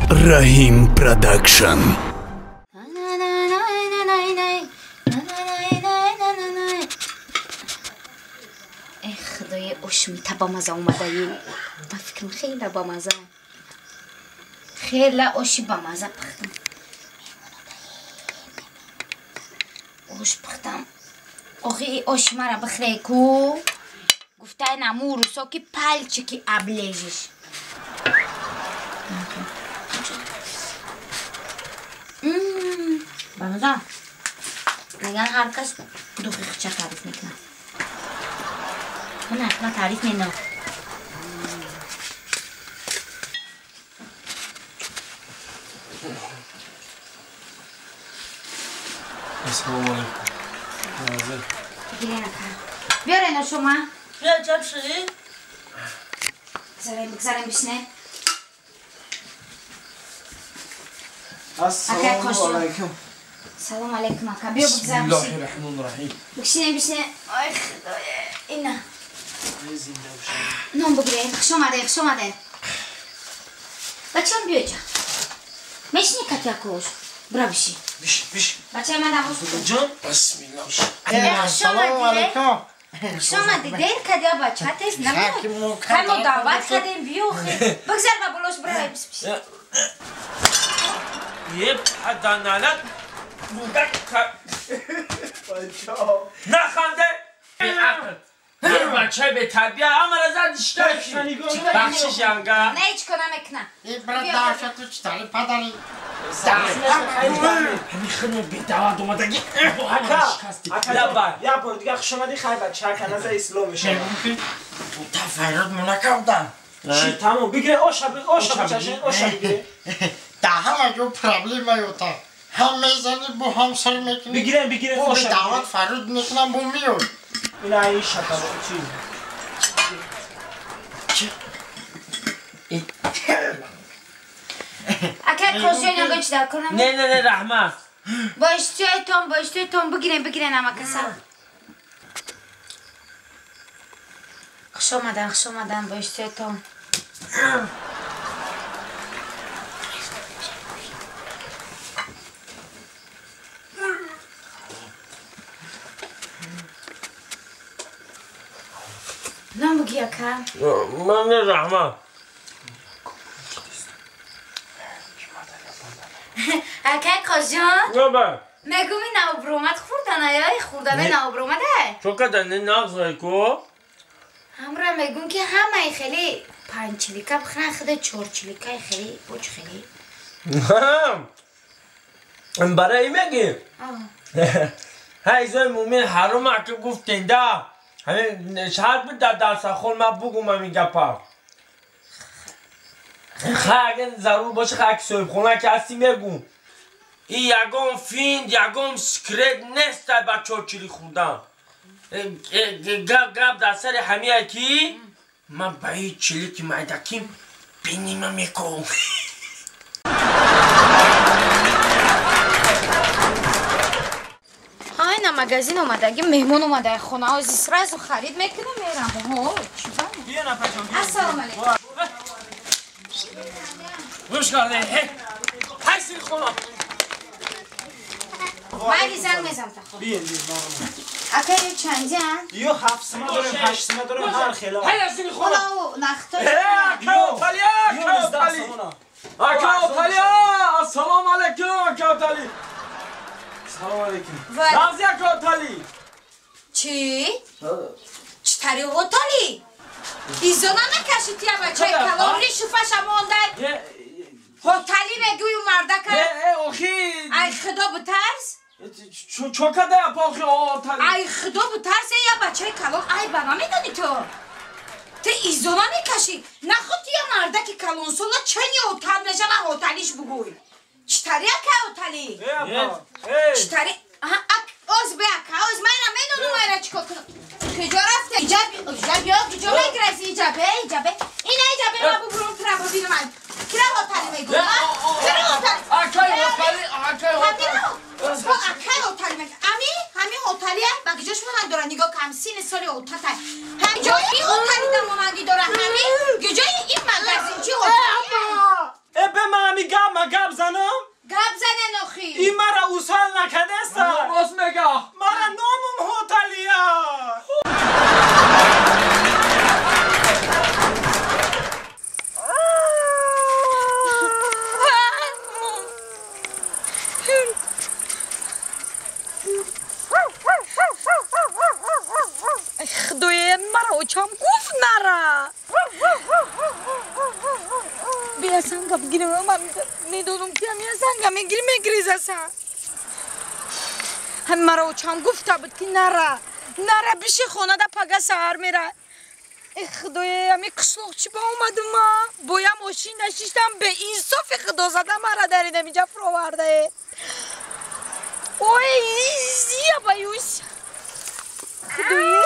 Раҳим Продакшн. Эй худои, ошмита бамаза омадаи. Ба фикрам хеле бамаза. Хеле оши бамаза пухтам. Ош пухтам. Охи ош мара бихӯре ку. Гуфтай наму русо ки пальчики оближешь. Бамаза. Меган ҳар кас духи хича таъриф мекунад. Ман ҳатман таъриф менам. Ассалому алайкум. Биёрена шума. Биё ҷаб шуди? Бигзарем, бигзарем бишне. Ассалому алайкум. Салом алайкум ака. Биё бигзар бишне. Бисмиллоҳи раҳмони раҳим. Бишне, бишне. Ой худоё. Ина. Нон бигирем. Хуш омадед, хуш омадед. Бачам биё ҷа. Мешини катякош. Бира биши. Биш, биш. Бачаи ман дамош. Ҷон, бисмиллоҳ. Салом алайкум. Хуш омадед. Дер кадя бача тез намеояд. Хай мо даъват кардем, биё хе. Бигзар ба болош бира бис бис. Еб, ҳаданалат наханде беақл. Бачаи бетарбия ҳамаро зад иштаки. Бахшиш янга. Не ҳеҷ кор намекунам. Брат, даҳшату читари падари. Ҳамин хидмо бедаъват омадаги. Ака, як бор дига хуш омадӣ, хай бача, ака назар ислом мешавад. Та файрод монакавдан. Чӣ тамом, бигире оша, оша бачашен, оша бигире. Та ҳама ҷо проблема ёта. Ҳам мезанӣ, бу ҳам сар мекунӣ. Бигирем, бигирем, Бу оша. бедаъват файрод мекунам, бу миёй. Ина ин шакало чӣ? Ака кошён янга чӣ дар кор Не, не, не, раҳмат. Бо иштиёйтон, бо иштиёйтон бигирем, бигирем амакаса. Хуш омадан, хуш омадан, бо иштиёйтон. Нон буги ака. Ман не, раҳмат. Акай қожон. Наба. Мегум ин навбуромад хӯрдана ё хӯрдана навбуромада? Чо када не нағзай ку? Ҳамра мегум ки ҳамаи хеле панҷчилика бихӯран, худа чорчиликаи хеле боч хеле. Барои меги? Ҳай зои мӯмин ҳарома ки гуфтенда. Ҳамин шарт буд дар дарсахон ман бугум ҳамин гапа. Хай агар зарур боша, хай ки соҳибхона ки ҳастӣ мегум. Ин ягон финд, ягон секрет нест ба чорчили хӯрдан. Гап дар сари ҳамия ки ман ба ин чилики майдаким бинима мековам. Айна магазин омадаги, меҳмон омадаи хона, ози сразу харид мекунам, мерам. Ҳо, чӣ ба? Биё нафарҷон. Ассалому алайкум. Гӯш карде. Ҳай сири хона. Майли занг мезанам та хона. Биё, биё, нормал. Ака ё чандиан? Ё ҳафт сима дорем, ҳашт сима дорем, ҳар хела. Ҳай сири хона. Хона нахто. Ака Оталия, ака Отали. Ака Оталия, ассалому алайкум, ака Отали. Салом алайкум. Нағзи ака Отали. Чӣ? Чӣ тари Отали? Изона накаши тия бачаи калон ришуфаша мондай. Хотали мегӯю мардака. Э, охи. Ай худо бутарс. Чо када апа охи Отали? Ай худо бутарс, я бачаи калон, ай ба намедонӣ ту. Ту изона мекашӣ. Наход тия мардаки калонсола чани отал мешава, оталиш бугӯй. Чӣ тари ака Отали? Чӣ тари? Оз бе ака, оз майра медонам майра чӣ кор кунам. Куҷо рафте? Иҷа биё, куҷо мегираси? Иҷа бе, иҷа бе. Ина иҷа бе, ма бубурам тура бубинам. Кира Отали мегӯям? Кира Отали? Акай Отали, акай Отали. Акай Отали мегӯям. Ами, ҳамин Оталия ба куҷош монанд дора? Нигоҳ кам, сини соли отатай. Ҳамин ҷои Отали да монандӣ дора. Ҳамин куҷои ин магазинчи Отали? Э, бе ман ҳамин гап Ин мара усал накадаста. Рост мега. Мара номум ҳоталия. Худоя, мара очам гуфт нара. Бия санга бигирем, ман медонам ки ҳамия санга мегири мегиризаса. Ҳам мара очам гуфта буд ки нара. Нара биши хонада пага саҳар мера. Э худоя, ҳами қишлоқ чӣ ба омадум ма? Боя мошин нашиштам, беинсофи худозада мара дар инамиҷа фуровардае. Ой, я боюсь. Худоя.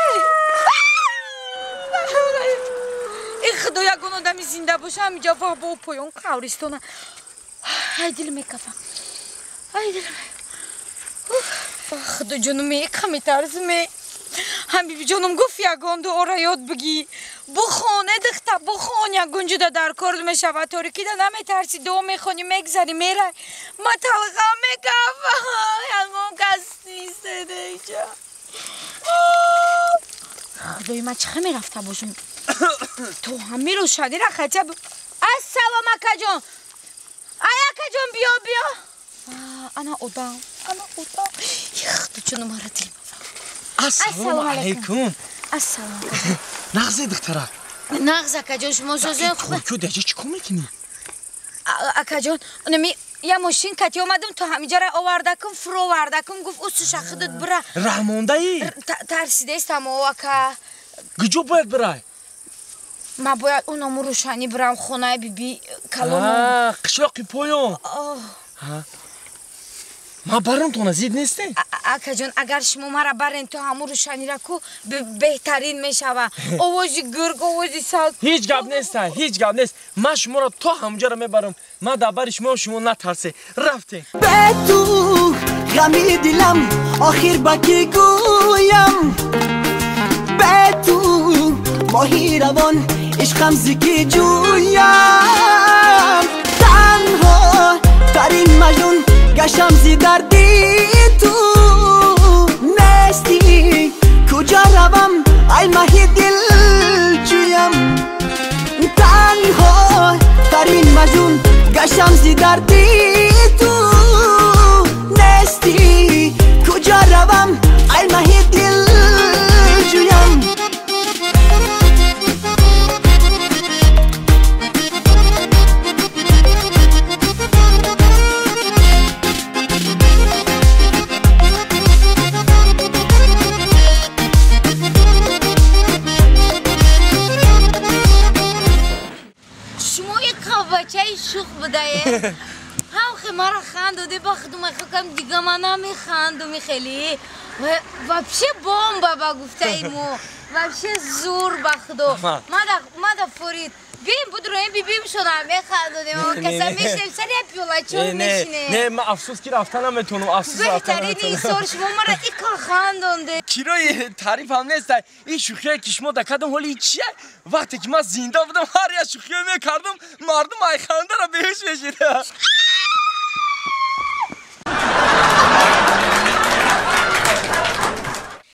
Э худо, ягон одами зинда боша, ҳамиҷа ва бо поён қабристона. Ай дил мекафа. Ай дил. Худо ҷонум, ека метарзиме. Ҳам бибиҷонум гуфт ягон дуора ёд бигӣ. Бухоне дихта, бухон ягон ҷуда дар кор мешавад. Торикида наметарсӣ, дуо мехонӣ, мегзарӣ, мерай. Ма талға мекафа. Ягон кас нест иҷа. Худои ман чӣ хел мерафта бошам? То ҳамин рӯшанира хотя бы. Ассалом акаҷон. Ай акаҷон, биё, биё. Ана одам, ана одам. Худо ҷонум, мара дил. Ассалому алайкум. Ассалому. Нағзе духтара. Нағз акаҷон, шумо созен хуб. Ку даҷа чӣ кор мекунӣ? Акаҷон, онами я мошин кати омадам то ҳамиҷара овардакум, фуровардакум, гуфт усуша худут бира. Раҳмондаӣ? Тарсидаистам, о ака. Куҷо бояд бирай? Ман бояд оному рӯшанӣ бирам, хонаи биби калонам. Қишлоқи поён. Ман барам тона зид нестем? Акаҷон, агар шумо мара барен то ҳамун рӯшанира ку беҳтарин мешава. Овози гург, овози саг. Ҳеҷ гап нест, ҳеҷ гап нест. Ман шуморо то ҳамунҷаро мебарам. Ман дар бари шумо, шумо натарсе. Рафтем. Бе ту ғами дилам охир ба кӣ гӯям? Бе ту моҳи равон ишқам зи кӣ ҷӯям? Танҳо тарин маҷнун гаштам зи дарди ту. Нестӣ куҷо равам, ай маҳи дилҷӯям? Танҳо тарин маҷнун гаштам зи дарди ту. Нестӣ куҷо равам, ай маҳи дилҷӯям? Шух будае. Ҳам хе мара хандоде, ба худум хокам дига ма намехандуми хеле. Вообще бомба ба гуфтаи мо. Вообще зур ба худо. Мада форид. Бим будроем бибим шона механдодем. Каса мешнем сари пиёлачон мешинем. Не, ман афсӯс ки рафта наметонам. Афсӯс рафта наметонам. Беҳтарини сор шумо мара ика хандонде. Кирои таърифам нест. Ин шӯхие ки шумо дакадам ҳоли чия? Вақте ки ман зинда будам, ҳар як шӯхие мекардам, мардум айхандара беҳуш мешид.